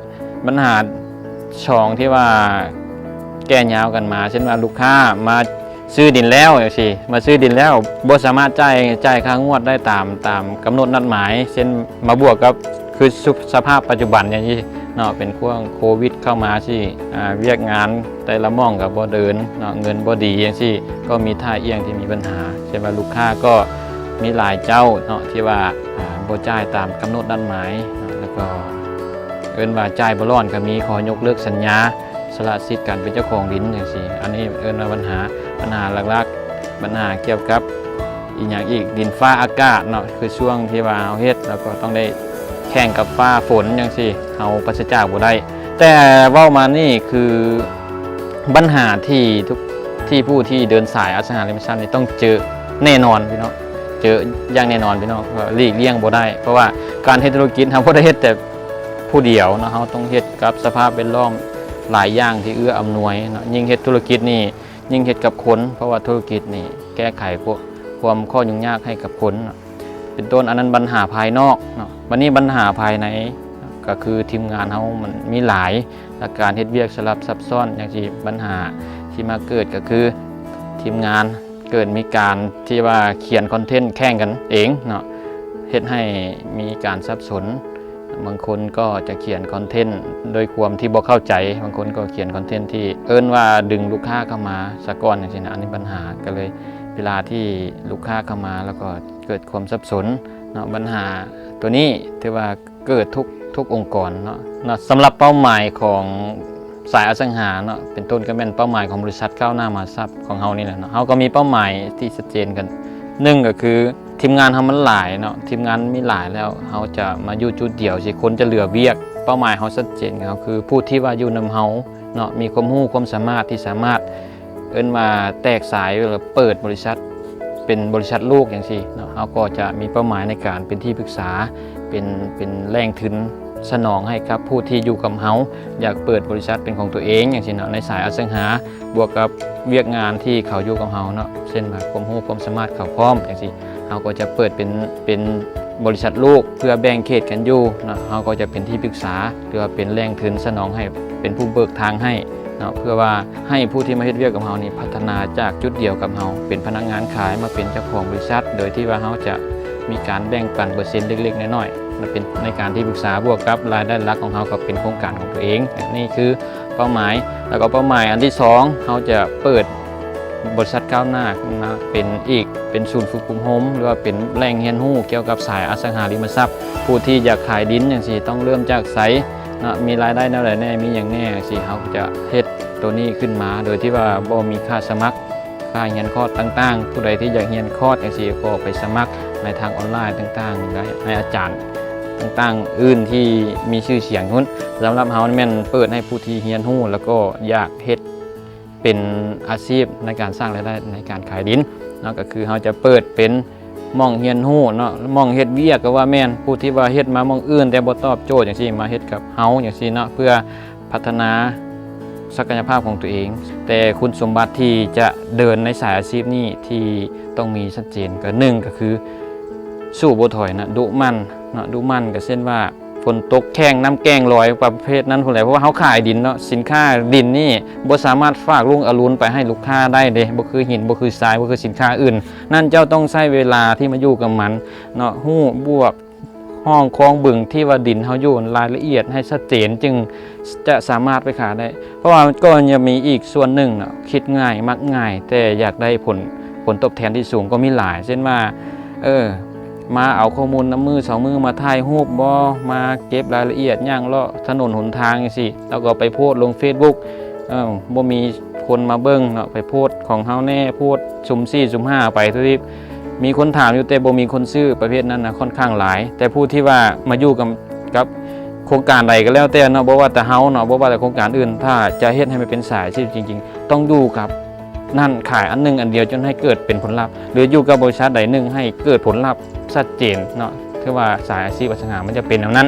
ບັນຫາສອງທີ່ວ່າແກ່ຍາວກັນມາ, ເຊັ່ນວ່າ ລູກຄ້າມາຊື້ດິນແລ້ວຈັ່ງຊີ້, ມາຊື້ດິນແລ້ວບໍ່ສາມາດຈ່າຍ ຈ່າຍຄ່າງວດໄດ້ຕາມ ຕາມກຳນົດນັດໝາຍ, ເຊັ່ນ ມາບວກກັບ ຄືສະ ສະພາບປັດຈຸບັນຢ່າງນີ້ເນາະ, ເປັນຊ່ວງໂຄວິດເຂົ້າມາຊີ້ ອາ ວຽກງານແຕ່ລະໝ່ອງກໍບໍ່ເດີນເນາະ, ເງິນບໍ່ດີຈັ່ງຊີ້ ກໍມີທ່າອ່ຽງທີ່ມີບັນຫາ. ເຊັ່ນວ່າລູກຄ້າກໍມີຫຼາຍເຈົ້າເນາະ ທີ່ວ່າ ອາ ບໍ່ຈ່າຍຕາມກຳນົດນັດໝາຍເນາະ, ແລ້ວກໍເອີ້ນວ່າຈ່າຍບໍ່ຫຼອນກໍມີ, ຂໍຍົກເລີກສັນຍາ, ສະຫຼະສິດການເປັນເຈົ້າຂອງດິນຈັ່ງຊີ້. ອັນນີ້ເອີ້ນວ່າບັນຫາ ບັນຫາຫຼັກໆ. ບັນຫາກ່ຽວກັບອີ່ຫຍັງອີກ ດິນຟ້າອາກາດເນາະ ຄືຊ່ວງທີ່ວ່າເຮົາເຮັດ ແລ້ວກໍຕ້ອງໄດ້ແຂ່ງກັບຟ້າຝົນຈັ່ງຊີ້ ເຮົາປາສະຈາກບໍ່ໄດ້. ແຕ່ເວົ້າມານີ້ຄືບັນຫາທີ່ທຸກ ທີ່ຜູ້ທີ່ເດີນສາຍອະສັງຫາລິມະຊັບນີ້ຕ້ອງເຈີແນ່ນອນພີ່ນ້ອງ ເຈີຢ່າງແນ່ນອນພີ່ນ້ອງ ກໍຫຼີກລ່ຽງບໍ່ໄດ້ ເພາະວ່າການເຮັດທຸລະກິດ ເຮົາບໍ່ໄດ້ເຮັດແຕ່ຜູ້ດຽວເນາະ ເຮົາຕ້ອງເຮັດກັບສະພາບແວດລ້ອມຫຼາຍຢ່າງທີ່ເອື້ອອຳນວຍເນາະ. ຍິ່ງເຮັດທຸລະກິດນີ້ ຍິ່ງເຮັດກັບຄົນ ເພາະວ່າທຸລະກິດນີ້ແກ້ໄຂພວກຄວາມຂໍ້ຫຍຸ້ງຍາກໃຫ້ກັບຄົນເນາະ ເປັນຕົ້ນ ອັນນັ້ນບັນຫາພາຍນອກເນາະ. ບັດນີ້ບັນຫາພາຍໃນ ກໍຄືທີມງານເຮົາມັນມີຫຼາຍ ແລະ ການເຮັດວຽກສະຫຼັບຊັບຊ້ອນຈັ່ງຊີ້ ບັນຫາທີ່ມາເກີດກໍຄືທີມງານເກີດມີການທີ່ວ່າຂຽນຄອນເທັນແຂ່ງກັນເອງເນາະ ເຮັດໃຫ້ມີການສັບສົນ. ບາງຄົນກໍຈະຂຽນຄອນເທັນໂດຍຄວາມທີ່ບໍ່ເຂົ້າໃຈ ບາງຄົນກໍຂຽນຄອນເທັນທີ່ເອີ້ນວ່າດຶງລູກຄ້າເຂົ້າມາສາກ່ອນຈັ່ງຊີ້ນະ ອັນນີ້ບັນຫາກໍເລີຍ ເວລາທີ່ລູກຄ້າເຂົ້າມາ ແລ້ວກໍເກີດຄວາມສັບສົນເນາະ. ບັນຫາຕົວນີ້ຖືວ່າເກີດທຸກ ທຸກອົງກອນເນາະ ເນາະ. ສຳລັບເປົ້າໝາຍຂອງສາຍອະສັງຫາເນາະ ເປັນຕົ້ນກໍແມ່ນເປົ້າໝາຍຂອງບໍລິສັດກ້າວໜ້າມະຫາຊັບຂອງເຮົານີ້ແຫຼະເນາະ ເຮົາກໍມີເປົ້າໝາຍທີ່ຊັດເຈນກັນ. ໜຶ່ງກໍຄື ທີມງານເຮົາມັນຫຼາຍເນາະ ທີມງານມີຫຼາຍແລ້ວ ເຮົາຈະມາຢູ່ຈຸດດຽວຊິ ຄົນຈະເຫຼືອວຽກ. ເປົ້າໝາຍເຮົາຊັດເຈນ ກໍຄືຜູ້ທີ່ວ່າຢູ່ນຳເຮົາເນາະ ມີຄວາມຮູ້ຄວາມສາມາດທີ່ສາມາດ ເອີ້ນວ່າແຕກສາຍ ແລ້ວເປີດບໍລິສັດເປັນບໍລິສັດລູກຈັ່ງຊີ້ເນາະ ເຮົາກໍຈະມີເປົ້າໝາຍໃນການເປັນທີ່ປຶກສາ ເປັນ ເປັນແຫຼ່ງທຶນສະໜອງໃຫ້ກັບຜູ້ທີ່ຢູ່ກັບເຮົາ ຢາກເປີດບໍລິສັດເປັນຂອງຕົວເອງຈັ່ງຊີ້ເນາະ ໃນສາຍອະສັງຫາ ບວກກັບວຽກງານທີ່ເຂົາຢູ່ກັບເຮົາເນາະ ເຊັ່ນວ່າຄວາມຮູ້ຄວາມສາມາດເຂົາພ້ອມຈັ່ງຊີ້ ເຮົາກໍຈະເປີດເປັນ ເປັນບໍລິສັດລູກ ເພື່ອແບ່ງເຂດກັນຢູ່ເນາະ ເຮົາກໍຈະເປັນທີ່ປຶກສາ ຫຼືວ່າເປັນແຫຼ່ງທຶນສະໜອງໃຫ້ ເປັນຜູ້ເບີກທາງໃຫ້ເນາະ ເພື່ອວ່າໃຫ້ຜູ້ທີ່ມາເຮັດວຽກກັບເຮົານີ້ພັດທະນາຈາກຈຸດດຽວກັບເຮົາ ເປັນພະນັກງານຂາຍ ມາເປັນເຈົ້າຂອງບໍລິສັດ ໂດຍທີ່ວ່າເຮົາຈະມີການແບ່ງປັນເປີເຊັນເລັກໆນ້ອຍໆ ມາເປັນໃນການທີ່ປຶກສາ ບວກກັບລາຍໄດ້ຫຼັກຂອງເຮົາກໍເປັນໂຄງການຂອງຕົວເອງ. ນີ້ຄືເປົ້າໝາຍ ແລ້ວກໍເປົ້າໝາຍອັນທີສອງ ເຮົາຈະເປີດ ບໍລິສັດກ້າວໜ້າເປັນອີກ ເປັນສູນຝຶກອົບຮົມ ຫຼືວ່າເປັນແຫຼ່ງຮຽນຮູ້ກ່ຽວກັບສາຍອະສັງຫາລິມະຊັບ. ຜູ້ທີ່ຢາກຂາຍດິນຈັ່ງຊີ້ ຕ້ອງເລີ່ມຈາກໃສເນາະ ມີລາຍໄດ້ແນວໃດແດ່ ມີຫຍັງແດ່ຈັ່ງຊີ້ ເຮົາຈະເຮັດໂຕນີ້ຂຶ້ນມາ ໂດຍທີ່ວ່າບໍ່ມີຄ່າສະໝັກ ຄ່າຮຽນຄອດຕ່າງໆ. ຜູ້ໃດທີ່ຢາກຮຽນຄອດຈັ່ງຊີ້ ກໍໄປສະໝັກໃນທາງອອນລາຍຕ່າງໆໄດ້ ໃນອາຈານຕ່າງໆອື່ນທີ່ມີຊື່ສຽງພຸ້ນ. ສຳລັບເຮົາແມ່ນເປີດໃຫ້ຜູ້ທີ່ຮຽນຮູ້ ແລ້ວກໍຢາກເຮັດ ເປັນອາຊີບໃນການສ້າງລາຍໄດ້ໃນການຂາຍດິນເນາະ ກໍຄືເຮົາຈະເປີດເປັນໝ່ອງຮຽນຮູ້ເນາະ ໝ່ອງເຮັດວຽກກໍວ່າແມ່ນ ຜູ້ທີ່ວ່າເຮັດມາໝ່ອງອື່ນແຕ່ບໍ່ຕອບໂຈດຈັ່ງຊີ້ ມາເຮັດກັບເຮົາຈັ່ງຊີ້ເນາະ ເພື່ອພັດທະນາສັກກະຍະພາບຂອງຕົວເອງ. ແຕ່ຄຸນສົມບັດທີ່ຈະເດີນໃນສາຍອາຊີບນີ້ທີ່ຕ້ອງມີຊັດເຈນ ກໍໜຶ່ງກໍຄື ສູ້ບໍ່ຖອຍນະ ດຸໝັ່ນເນາະ ດຸໝັ່ນກໍເຊັ່ນວ່າ ຝົນຕົກແຂ່ງ ນ້ຳແກ່ງລອຍ ປະເພດນັ້ນພຸ້ນແຫຼະ ເພາະວ່າເຮົາຂາຍດິນເນາະ ສິນຄ້າດິນນີ້ບໍ່ສາມາດຝາກລຸງອະລຸນໄປໃຫ້ລູກຄ້າໄດ້ເດ້ ບໍ່ຄືຫີນ ບໍ່ຄືຊາຍ ບໍ່ຄືສິນຄ້າອື່ນ. ນັ້ນເຈົ້າຕ້ອງໃຊ້ເວລາທີ່ມາຢູ່ກັບມັນເນາະ ຮູ້ບວກຮ່ອງຄອງບຶງທີ່ວ່າດິນເຮົາຢູ່ ລາຍລະອຽດໃຫ້ຊັດເຈນ ຈຶ່ງຈະສາມາດໄປຂາຍໄດ້. ເພາະວ່າກໍຍັງມີອີກສ່ວນໜຶ່ງເນາະ ຄິດງ່າຍມັກງ່າຍ ແຕ່ຢາກໄດ້ຜົນ ຜົນຕອບແທນທີ່ສູງກໍມີຫຼາຍ ເຊັ່ນວ່າ ເອີ ມາເອົາຂໍ້ມູນນຳມືສອງມື ມາຖ່າຍຮູບບໍ ມາເກັບລາຍລະອຽດ ຍ່າງເລາະຖະໜົນຫົນທາງຈັ່ງຊີ້ ແລ້ວກໍໄປໂພສລົງເຟສບຸກ ເອີ ບໍ່ມີຄົນມາເບິ່ງເນາະ ໄປໂພສຂອງເຮົາແດ່ ໂພສຊຸມສີ່ຊຸມຫ້າໄປທົ່ວທີບ ມີຄົນຖາມຢູ່ ແຕ່ບໍ່ມີຄົນຊື້ ປະເພດນັ້ນນະ ຂ້ອນຂ້າງຫຼາຍ. ແຕ່ຜູ້ທີ່ວ່າມາຢູ່ກັບ ກັບໂຄງການໃດກໍແລ້ວແຕ່ເນາະ ບໍ່ວ່າແຕ່ເຮົາເນາະ ບໍ່ວ່າແຕ່ໂຄງການອື່ນ ຖ້າຈະເຮັດໃຫ້ມັນເປັນສາຍອາຊີບຈິງໆ ຕ້ອງຢູ່ກັບ ຮ້ານຂາຍອັນໜຶ່ງອັນດຽວ ຈົນໃຫ້ເກີດເປັນຜົນລັບ ຫຼືຢູ່ກັບບໍລິສັດໃດໜຶ່ງໃຫ້ເກີດຜົນລັບຊັດເຈນເນາະ ຄືວ່າສາຍອາຊີບອະສັງຫາມັນຈະເປັນແນວນັ້ນ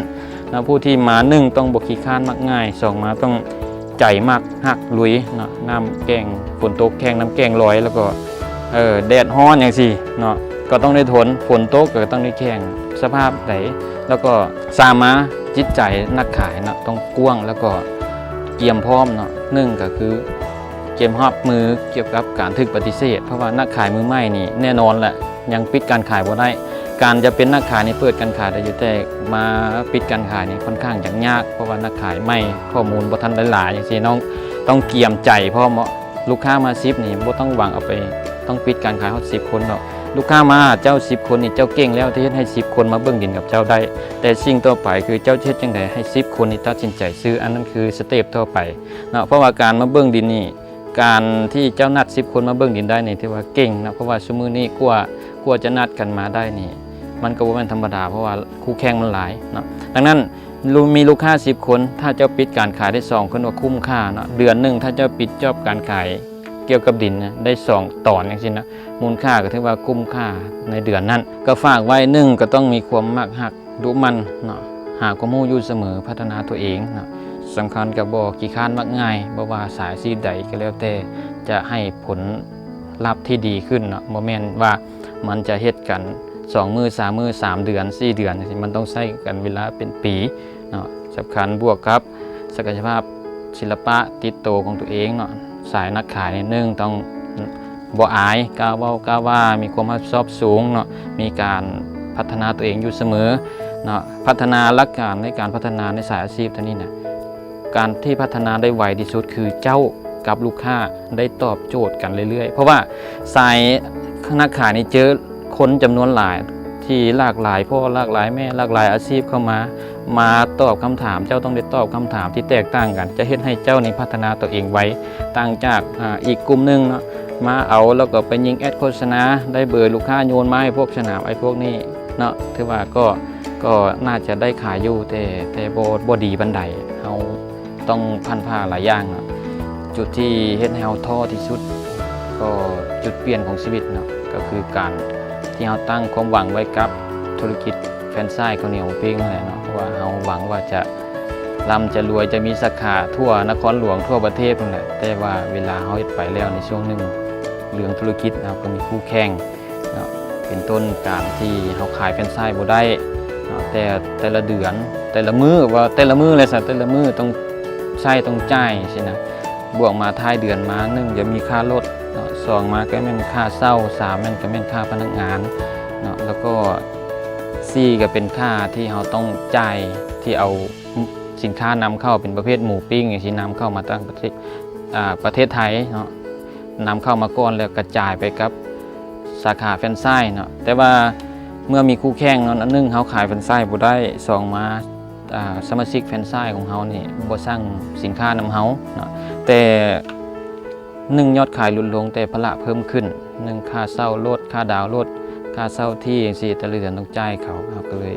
ເນາະ. ຜູ້ທີ່ມາ ໜຶ່ງ ຕ້ອງບໍ່ຂີ້ຄ້ານມັກງ່າຍ ສອງ ມາຕ້ອງໃຈມັກຮັກລຸຍເນາະ ນ້ຳແກ່ງ ຝົນຕົກແຂ່ງ ນ້ຳແກ່ງລອຍ ແລ້ວກໍ ເອີ ແດດຮ້ອນຈັ່ງຊີ້ເນາະ ກໍຕ້ອງໄດ້ທົນ ຝົນຕົກກໍຕ້ອງໄດ້ແຂ່ງ ສະພາບໃດ ແລ້ວກໍ ສາມ ມາຈິດໃຈນັກຂາຍເນາະ ຕ້ອງກວ້າງ ແລ້ວກໍກຽມພ້ອມເນາະ ໜຶ່ງ ກໍຄື ກຽມຮັບມືກ່ຽວກັບການຖືກປະຕິເສດ ເພາະວ່ານັກຂາຍມືໃໝ່ນີ້ແນ່ນອນແຫຼະ ຍັງປິດການຂາຍບໍ່ໄດ້. ການຈະເປັນນັກຂາຍນີ້ເປີດການຂາຍໄດ້ຢູ່ ແຕ່ມາປິດການຂາຍນີ້ຄ່ອນຂ້າງຈະຍາກ ເພາະວ່ານັກຂາຍໃໝ່ ຂໍ້ມູນບໍ່ທັນໄດ້ຫຼາຍຈັ່ງຊີ້ ຕ້ອງ ຕ້ອງກຽມໃຈພ້ອມເນາະ. ລູກຄ້າມາສິບນີ້ບໍ່ຕ້ອງຫວັງເອົາໄປ ຕ້ອງປິດການຂາຍຮອດສິບຄົນດອກ. ລູກຄ້າມາຫາເຈົ້າສິບຄົນນີ້ ເຈົ້າເກັ່ງແລ້ວທີ່ເຮັດໃຫ້ສິບຄົນມາເບິ່ງດິນກັບເຈົ້າໄດ້ ແຕ່ສິ່ງຕໍ່ໄປຄືເຈົ້າຈະເຮັດຈັ່ງໃດໃຫ້ສິບຄົນນີ້ຕັດສິນໃຈຊື້ ອັນນັ້ນຄືສະເຕັບຕໍ່ໄປເນາະ. ເພາະວ່າການມາເບິ່ງດິນນີ້ ການທີ່ເຈົ້ານັດສິບຄົນມາເບິ່ງດິນໄດ້ນີ້ ຖືວ່າເກັ່ງເນາະ, ເພາະວ່າຊຸມມື້ນີ້ກວ່າ ກວ່າຈະນັດກັນມາໄດ້ນີ້ ມັນກໍບໍ່ແມ່ນທຳມະດາ ເພາະວ່າຄູ່ແຂ່ງມັນຫຼາຍເນາະ. ດັ່ງນັ້ນ ລູ ມີລູກຄ້າສິບຄົນ ຖ້າເຈົ້າປິດການຂາຍໄດ້ສອງຄົນ ວ່າຄຸ້ມຄ່າເນາະ. ເດືອນໜຶ່ງ ຖ້າເຈົ້າປິດຈອບການຂາຍກ່ຽວກັບດິນນະ ໄດ້ສອງຕອນຈັ່ງຊີ້ນະ, ມູນຄ່າກໍຖືວ່າຄຸ້ມຄ່າໃນເດືອນນັ້ນ. ກໍຝາກໄວ້ ໜຶ່ງ ກໍຕ້ອງມີຄວາມມັກຮັກ ດຸໝັ່ນເນາະ, ຫາຄວາມຮູ້ຢູ່ສະເໝີ, ພັດທະນາຕົວເອງເນາະ. ສຳຄັນກໍບໍ່ຂີ້ຄ້ານມັກງ່າຍ, ບໍ່ວ່າສາຍອາຊີບໃດກໍແລ້ວແຕ່ ຈະໃຫ້ຜົນລັບທີ່ດີຂຶ້ນເນາະ. ບໍ່ແມ່ນວ່າມັນຈະເຮັດກັນສອງມື້ ສາມມື້ ສາມເດືອນ ສີ່ເດືອນ ຈັ່ງຊີ້, ມັນຕ້ອງໃຊ້ກັນເວລາເປັນປີເນາະ. ສຳຄັນບວກກັບສັກກະຍະພາບສິລະປະຕິດໂຕຂອງຕົວເອງເນາະ. ສາຍນັກຂາຍນີ້ ໜຶ່ງ ຕ້ອງບໍ່ອາຍ, ກ້າເວົ້າກ້າວ່າ, ມີຄວາມຮັບຜິດຊອບສູງເນາະ, ມີການພັດທະນາຕົວເອງຢູ່ສະເໝີເນາະ. ພັດທະນາ ຫຼັກການໃນການພັດທະນາໃນສາຍອາຊີບຕົວນີ້ນະ ການທີ່ພັດທະນາໄດ້ໄວທີ່ສຸດຄືເຈົ້າກັບລູກຄ້າໄດ້ຕອບໂຈດກັນເລື້ອຍໆ. ເພາະວ່າສາຍນັກຂາຍນີ້ເຈີຄົນຈຳນວນຫຼາຍ ທີ່ຫຼາກຫຼາຍພໍ່ ຫຼາກຫຼາຍແມ່ ຫຼາກຫຼາຍອາຊີບເຂົ້າມາ ມາຕອບຄຳຖາມ. ເຈົ້າຕ້ອງໄດ້ຕອບຄຳຖາມທີ່ແຕກຕ່າງກັນ ຈະເຮັດໃຫ້ເຈົ້ານີ້ພັດທະນາຕົວເອງໄວ ຕ່າງຈາກ ອາ ອີກກຸ່ມໜຶ່ງເນາະ ມາເອົາແລ້ວກໍໄປຍິງແອັດໂຄສະນາ ໄດ້ເບີລູກຄ້າໂຍນມາໃຫ້ພວກສະໜາມ ໄອ້ພວກນີ້ເນາະ. ຖືວ່າກໍ ກໍໜ້າຈະໄດ້ຂາຍຢູ່ ແຕ່ ແຕ່ບໍ່ ບໍ່ດີປານໃດ. ເຮົາ ຕ້ອງພັນຜ່າຫຼາຍຢ່າງເນາະ. ຈຸດທີ່ເຮັດໃຫ້ເຮົາທໍ້ທີ່ສຸດ ກໍຈຸດປ່ຽນຂອງຊີວິດເນາະ, ກໍຄືການທີ່ເຮົາຕັ້ງຄວາມຫວັງໄວ້ກັບທຸລະກິດແຟຣນໄຊສ໌ເຂົ້າໜຽວໝູປີ້ງນັ້ນແຫຼະເນາະ. ເພາະວ່າເຮົາຫວັງວ່າຈະລ່ຳຈະລວຍ ຈະມີສາຂາທົ່ວນະຄອນຫຼວງ ທົ່ວປະເທດພຸ້ນແຫຼະ, ແຕ່ວ່າເວລາເຮົາເຮັດໄປແລ້ວ ໃນຊ່ວງໜຶ່ງເລື່ອງທຸລະກິດ ເຮົາກໍມີຄູ່ແຂ່ງ ເນາະ, ເປັນຕົ້ນການທີ່ເຮົາຂາຍແຟຣນໄຊສ໌ບໍ່ໄດ້ເນາະ ແຕ່ ແຕ່ລະເດືອນ ແຕ່ລະມື້ ວ່າແຕ່ລະມື້ແຫຼະຊະ ແຕ່ລະມື້ຕ້ອງໃຊ້ຕ້ອງຈ່າຍຊີ້ນະ. ບວກມາທ້າຍເດືອນມາ ໜຶ່ງ ຈະມີຄ່າລົດເນາະ, ສອງ ມາກໍແມ່ນຄ່າເຊົ່າ, ສາມ ແມ່ນ ກໍແມ່ນຄ່າພະນັກງານເນາະ, ແລ້ວກໍ ສີ່ ກໍເປັນຄ່າທີ່ເຮົາຕ້ອງຈ່າຍ ທີ່ເອົາ ສິນຄ້ານຳເຂົ້າເປັນປະເພດໝູປີ້ງຈັ່ງຊີ້ ນຳເຂົ້າມາຕັ້ງປະເທດ ອ່າ ປະເທດໄທເນາະ, ນຳເຂົ້າມາກ່ອນແລ້ວກະຈາຍໄປກັບສາຂາແຟຣນໄຊສ໌ເນາະ. ແຕ່ວ່າເມື່ອມີຄູ່ແຂ່ງເນາະ, ໜຶ່ງ ເຮົາຂາຍແຟຣນໄຊສ໌ບໍ່ໄດ້, ສອງ ມາ ອ່າ ສະມາຊິກແຟຣນໄຊສ໌ຂອງເຮົານີ້ບໍ່ສັ່ງສິນຄ້ານຳເຮົາເນາະ, ແຕ່ ໜຶ່ງ ຍອດຂາຍຫຼຸດລົງ ແຕ່ພາລະເພີ່ມຂຶ້ນ, ໜຶ່ງ ຄ່າເຊົ່າລົດ, ຄ່າດາວລົດ, ຄ່າເຊົ່າທີ່ຈັ່ງຊີ້ ແຕ່ລະເດືອນຕ້ອງຈ່າຍເຂົາ. ເຮົາກໍເລີຍ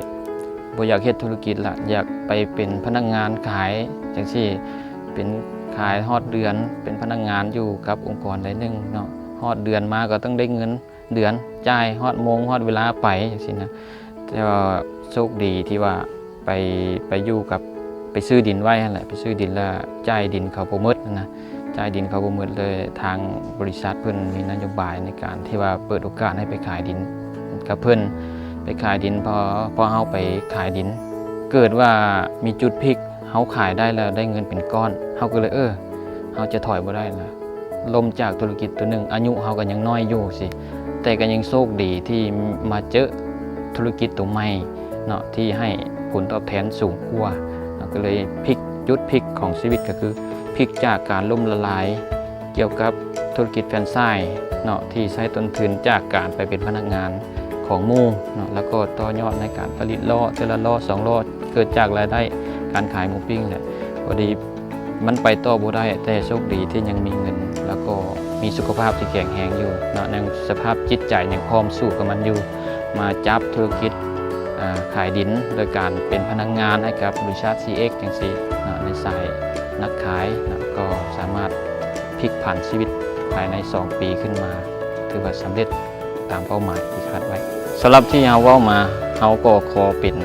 ບໍ່ຢາກເຮັດທຸລະກິດລະ, ຢາກໄປເປັນພະນັກງານຂາຍຈັ່ງຊີ້, ເປັນຂາຍຮອດເດືອນ ເປັນພະນັກງານຢູ່ກັບອົງກອນໃດໜຶ່ງເນາະ, ຮອດເດືອນມາກໍຕ້ອງໄດ້ເງິນເດືອນ, ຈ່າຍຮອດໂມງຮອດເວລາໄປຈັ່ງຊີ້ນະ. ແຕ່ວ່າໂຊກດີທີ່ວ່າ ໄປ ໄປຢູ່ກັບ ໄປຊື້ດິນໄວ້ຫັ້ນແຫຼະ, ໄປຊື້ດິນແລ້ວຈ່າຍດິນເຂົາບໍ່ໝົດຫັ້ນນະ, ຈ່າຍດິນເຂົາບໍ່ໝົດເລີຍ. ທາງບໍລິສັດເພິ່ນມີນະໂຍບາຍໃນການທີ່ວ່າເປີດໂອກາດໃຫ້ໄປຂາຍດິນກັບເພິ່ນ, ໄປຂາຍດິນ. ພໍ ພໍເຮົາໄປຂາຍດິນ ເກີດວ່າມີຈຸດພິກ ເຮົາຂາຍໄດ້ແລ້ວໄດ້ເງິນເປັນກ້ອນ, ເຮົາກໍເລີຍ ເອີ ເຮົາຈະຖອຍບໍ່ໄດ້ລະ. ລົ້ມຈາກທຸລະກິດຕົວໜຶ່ງ, ອາຍຸເຮົາກໍຍັງນ້ອຍຢູ່ຊີ້, ແຕ່ກໍຍັງໂຊກດີທີ່ມາເຈີທຸລະກິດຕົວໃໝ່ເນາະ ທີ່ໃຫ້ຜົນຕອບແທນສູງກວ່າເນາະ. ກໍເລີຍພິກ ຈຸດພິກຂອງຊີວິດ ກໍຄືພິກຈາກການລົ້ມລະລາຍກ່ຽວກັບທຸລະກິດແຟຣນໄຊສ໌ເນາະ ທີ່ໃຊ້ຕົ້ນທຶນຈາກການໄປເປັນພະນັກງານຂອງໝູ່ເນາະ, ແລ້ວກໍຕໍ່ຍອດໃນການຜະລິດລໍ້ ແຕ່ລະລໍ້ສອງລໍ້ ເກີດຈາກລາຍໄດ້ການຂາຍໝູປີ້ງແຫຼະ. ພໍດີ ມັນໄປຕໍ່ບໍ່ໄດ້, ແຕ່ໂຊກດີທີ່ຍັງມີເງິນ ແລ້ວກໍມີສຸຂະພາບທີ່ແຂງແຮງຢູ່ເນາະ, ຍັງ ສະພາບຈິດໃຈຍັງພ້ອມສູ້ກັບມັນຢູ່. ມາຈັບທຸລະກິດ ອາ ຂາຍດິນ ໂດຍການເປັນພະນັກງານໃຫ້ກັບບໍລິສັດ ຊີເອັກ ຈັ່ງຊີ້ເນາະ, ໃນສາຍນັກຂາຍເນາະ, ກໍສາມາດພິກຜັນຊີວິດພາຍໃນສອງປີຂຶ້ນມາ ຖືວ່າສຳເລັດ ຕາມເປົ້າໝາຍທີ່ຄາດໄວ້. ສຳລັບທີ່ເຮົາເວົ້າມາ, ເຮົາກໍຂໍເປັນ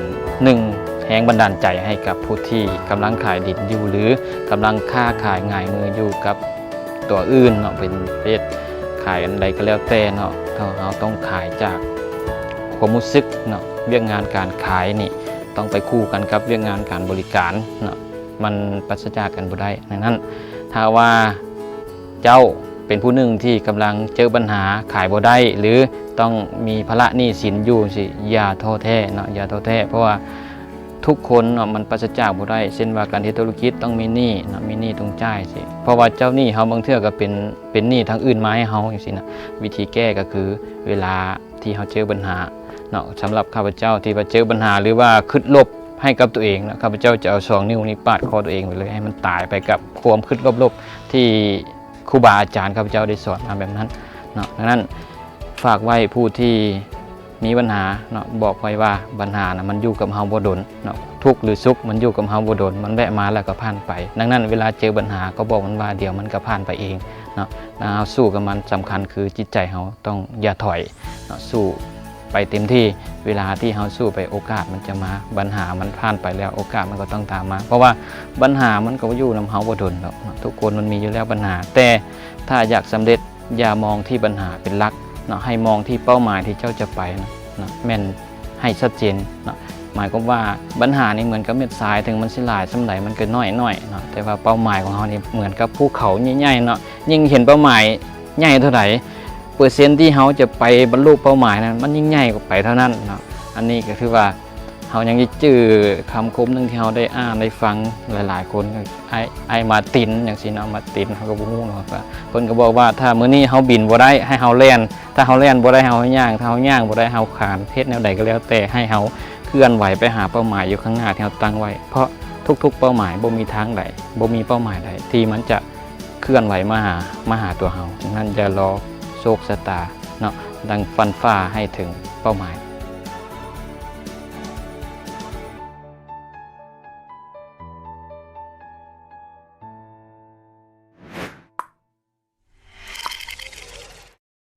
ໜຶ່ງແຮງບັນດານໃຈໃຫ້ກັບຜູ້ທີ່ກຳລັງຂາຍດິນຢູ່ ຫຼື ກຳລັງຄ້າຂາຍຫງາຍມືຢູ່ກັບຕົວອື່ນເນາະ, ເປັນເພດຂາຍອັນໃດກໍແລ້ວແຕ່ເນາະ. ເຮົາ ເຮົາຕ້ອງຂາຍຈາກຄວາມຮູ້ສຶກເນາະ, ວຽກງານການຂາຍນີ້ຕ້ອງໄປຄູ່ກັນກັບວຽກງານການບໍລິການເນາະ, ມັນປາສະຈາກກັນບໍ່ໄດ້. ດັ່ງນັ້ນ ຖ້າວ່າ ເຈົ້າເປັນຜູ້ໜຶ່ງທີ່ກຳລັງເຈີບັນຫາຂາຍບໍ່ໄດ້ ຫຼື ຕ້ອງມີພາລະໜີ້ສິນຢູ່ຊີ້, ຢ່າທໍ້ແທ້ເນາະ, ຢ່າທໍ້ແທ້, ເພາະວ່າທຸກຄົນເນາະ ມັນປາສະຈາກບໍ່ໄດ້. ເຊັ່ນວ່າການເຮັດທຸລະກິດຕ້ອງມີໜີ້ເນາະ, ມີໜີ້ຕ້ອງຈ່າຍຊີ້, ເພາະວ່າເຈົ້າໜີ້ເຮົາບາງເທື່ອກໍເປັນ ເປັນໜີ້ທາງອື່ນມາໃຫ້ເຮົາຈັ່ງຊີ້ນະ. ວິທີແກ້ກໍຄືເວລາທີ່ເຮົາເຈີບັນຫາເນາະ. ສຳລັບຂ້າພະເຈົ້າທີ່ວ່າເຈີບັນຫາ ຫຼືວ່າຄິດລົບໃຫ້ກັບຕົວເອງເນາະ, ຂ້າພະເຈົ້າຈະເອົາສອງນິ້ວນີ້ປາດຄໍຕົວເອງໄປເລີຍ, ໃຫ້ມັນຕາຍໄປກັບຄວາມຄິດລົບໆ ທີ່ ຄູບາອາຈານຂ້າພະເຈົ້າໄດ້ສອນມາແບບນັ້ນເນາະ. ດັ່ງນັ້ນ ຝາກໄວ້ຜູ້ທີ່ມີບັນຫາເນາະ ບອກໄວ້ວ່າບັນຫານະມັນຢູ່ກັບເຮົາບໍ່ດົນເນາະ, ທຸກຫຼືສຸກມັນຢູ່ກັບເຮົາບໍ່ດົນ, ມັນແວະມາແລ້ວກໍຜ່ານໄປ. ດັ່ງນັ້ນ ເວລາເຈີບັນຫາກໍບອກມັນວ່າດຽວມັນກໍຜ່ານໄປເອງເນາະ. ແລ້ວເຮົາສູ້ກັບມັນ, ສຳຄັນຄືຈິດໃຈເຮົາຕ້ອງຢ່າຖອຍເນາະ, ສູ້ໄປເຕັມທີ່. ເວລາທີ່ເຮົາສູ້ໄປ ໂອກາດມັນຈະມາ, ບັນຫາມັນຜ່ານໄປແລ້ວ ໂອກາດມັນກໍຕ້ອງຕາມມາ, ເພາະວ່າບັນຫາມັນກໍຢູ່ນຳເຮົາບໍ່ດົນດອກເນາະ. ທຸກຄົນມັນມີຢູ່ແລ້ວບັນຫາ, ແຕ່ຖ້າຢາກສຳເລັດ ຢ່າມອງທີ່ບັນຫາເປັນຫຼັກເນາະ, ໃຫ້ມອງທີ່ເປົ້າໝາຍທີ່ເຈົ້າຈະໄປນະເນາະ, ແມ່ນໃຫ້ຊັດເຈນເນາະ. ໝາຍຄວາມວ່າບັນຫານີ້ເໝືອນກັບເມັດຊາຍ, ເຖິງມັນຊິຫຼາຍສ່ຳໃດມັນກໍນ້ອຍໆເນາະ, ແຕ່ວ່າເປົ້າໝາຍຂອງເຮົານີ້ເໝືອນກັບພູເຂົາໃຫຍ່ໆເນາະ. ຍິ່ງເຫັນເປົ້າໝາຍໃຫຍ່ເທົ່າໃດ, ເປີເຊັນທີ່ເຮົາຈະໄປບັນລຸເປົ້າໝາຍນັ້ນ ມັນຍິ່ງໃຫຍ່ໄປເທົ່ານັ້ນເນາະ. ອັນນີ້ກໍຄືວ່າ ເຮົາຍັງຊິຈື່ຄຳຄົມໜຶ່ງທີ່ເຮົາໄດ້ອ່ານໄດ້ຟັງຫຼາຍໆຄົນ, ອ້າຍ ອ້າຍມາຕິນຈັ່ງຊີ້ເນາະ, ມາຕິນ ເຮົາກໍບໍ່ຮູ້ເນາະ, ເພິ່ນກໍບອກວ່າ ຖ້າມື້ນີ້ເຮົາບິນບໍ່ໄດ້ ໃຫ້ເຮົາແລ່ນ, ຖ້າເຮົາແລ່ນບໍ່ໄດ້ ໃຫ້ເຮົາຍ່າງ, ຖ້າເຮົາຍ່າງບໍ່ໄດ້ ໃຫ້ເຮົາຄານ. ເຮັດແນວໃດກໍແລ້ວແຕ່ ໃຫ້ເຮົາເຄື່ອນໄຫວໄປຫາເປົ້າໝາຍຢູ່ຂ້າງໜ້າທີ່ເຮົາຕັ້ງໄວ້, ເພາະທຸກໆເປົ້າໝາຍ ບໍ່ມີທາງໃດ, ບໍ່ມີເປົ້າໝາຍໃດທີ່ມັນຈະເຄື່ອນໄຫວມາຫາ, ມາຫາຕົວເຮົາ. ດັ່ງນັ້ນ ຢ່າລໍໂຊກຊະຕາເນາະ, ຕ້ອງຟັນຝ່າໃຫ້ເຖິງເປົ້າໝາຍ.